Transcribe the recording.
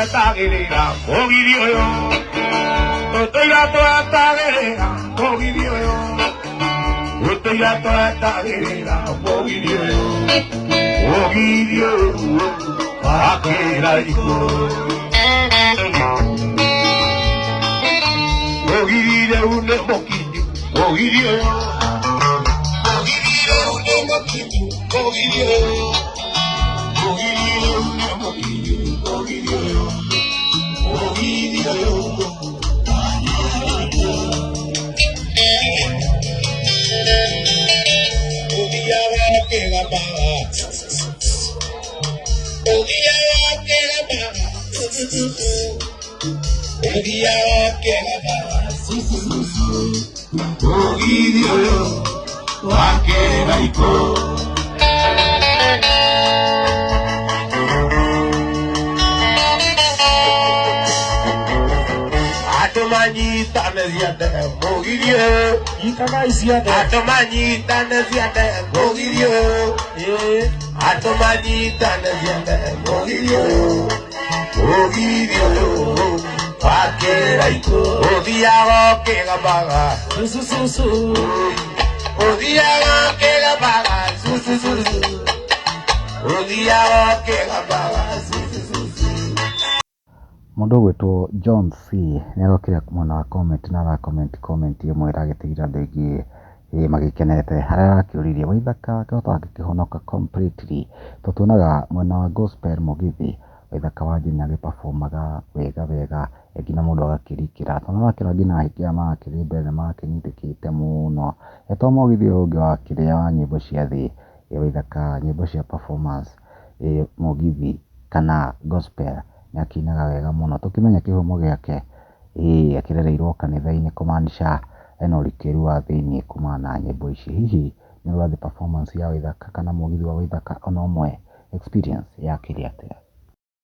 Twetagĩrĩra mũgithi ũyũ, tũtũire twetagĩrĩra mũgithi ũyũ, tũtũire twetagĩrĩra mũgithi ũyũ, mũgithi ũyũ wa kĩraikũ. Mũgithi rĩu nĩ mũkinyu, mũgithi ũyũ, mũgithi rĩu nĩ mũkinyu, mũgithi ũyũ, mũgithi rĩu nĩ mũkinyu, mũgithi ũyũ, mũgithi ũyũ. Ũthiaga ũkĩgambaga, ũthiaga ũkĩgambaga, ũthiaga ũkĩgambaga, mũgithi ũyũ wa kĩraikũ. Andũ manyitane ciande mũgithi ũyũ, Nyitagai ciande. Andũ manyitane ciande mũgithi ũyũ, Ĩĩ. Andũ manyitane ciande mũgithi ũyũ, mũgithi ũyũ wa kĩraikũ. Ũthiaga ũkĩgambaga, Susu susu. Ũthiaga ũkĩgambaga, susu susu, ũthiaga ũkĩgambaga, susu susu. Mũndũ ũgwĩtwo John C nĩ arokire mwena wa comment na ara comment comment ĩmwe ĩragĩtigire andũ aingĩ magĩkenete, harĩa arakĩũririe Waithaka akĩhota agĩkĩhonoka completely, tondũ tuonaga mwena wa gospel mũgithi Waithaka wa Jane agĩ-perform-aga wega wega nginya mũndũ agakĩrikĩra, tondũ nĩwakĩona nginya ahiki aya marakĩrĩ mbere nĩ marakĩnyitĩkĩte mũno, to mũgithi ũyũ ũngĩ wa kĩrĩa wa nyĩmbo cia thĩ, Waithaka nyĩmbo cia performance, mũgithi kana gospel nĩ akĩinaga wega mũno, tũkĩmenya kĩhumo gĩake, ĩĩ akĩrereirwo kanitha-inĩ kũmaanisha ena ũrikĩru wa thĩiniĩ kumana na nyĩmbo ici. Hihi nĩ ũrathiĩ performance ya Waithaka kana mũgithi wa Waithaka ona ũmwe, experience yakĩrĩ atĩa?